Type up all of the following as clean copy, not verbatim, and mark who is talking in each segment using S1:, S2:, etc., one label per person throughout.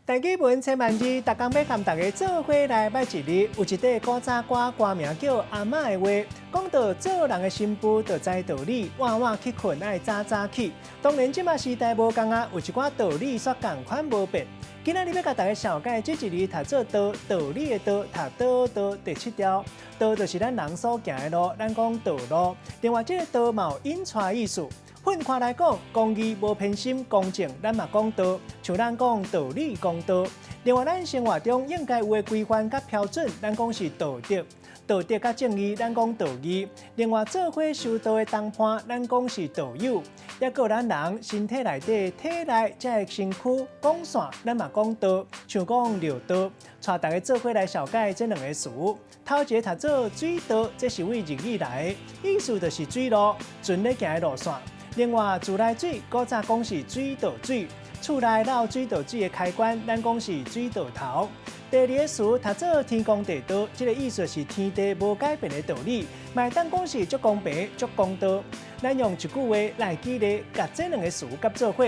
S1: 台語文千萬字，逐工欲共大家做伙來捌一字。有一塊古早歌，歌名叫《阿嬤的話》，講到做人的新婦就知道理，晚晚去睏愛早早起。當然，這馬時代無仝啊，有一寡道理煞仝款無變。今仔日欲共大家紹介這一字讀做道，道理的道，讀倒倒第七調。道就是咱人所行的路，咱講道路。另外，這個道嘛有引帶意思。分開來講，公義無偏心、公正，咱嘛講道，像咱講道理公道。另外，咱生活中應該有的規範佮標準，咱講是道德。道德佮正義，咱講道義。另外，做伙修道的同伴，咱講是道友。抑閣咱人身體內底體內這个身軀管線，咱嘛講道，像講尿道。帶大家做伙來紹介這兩个詞。頭一个讀做水道，這是對日語來的，意思就是水路，船咧行的路線。另外，自來水古早講是水道水，厝內漏水道水的開關，咱講是水道頭。第二个詞讀做天公地道，這个意思是天地無改變的道理，嘛會當講是足公平、足公道。咱用一句話來舉例，共這兩个詞結做伙。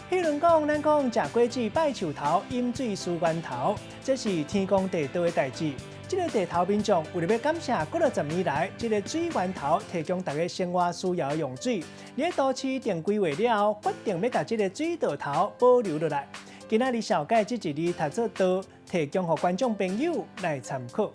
S1: 彼如講，咱講食果子拜樹頭，飲水思源頭，這是天公地道的代誌。這个地頭民眾為著欲感謝幾若十年來，這个水源頭提供大家生活需要的用水，佇咧都市定規劃了後，決定欲共這个水道頭保留落來。今仔日紹介這一字讀做道，提供予觀眾朋友來參考。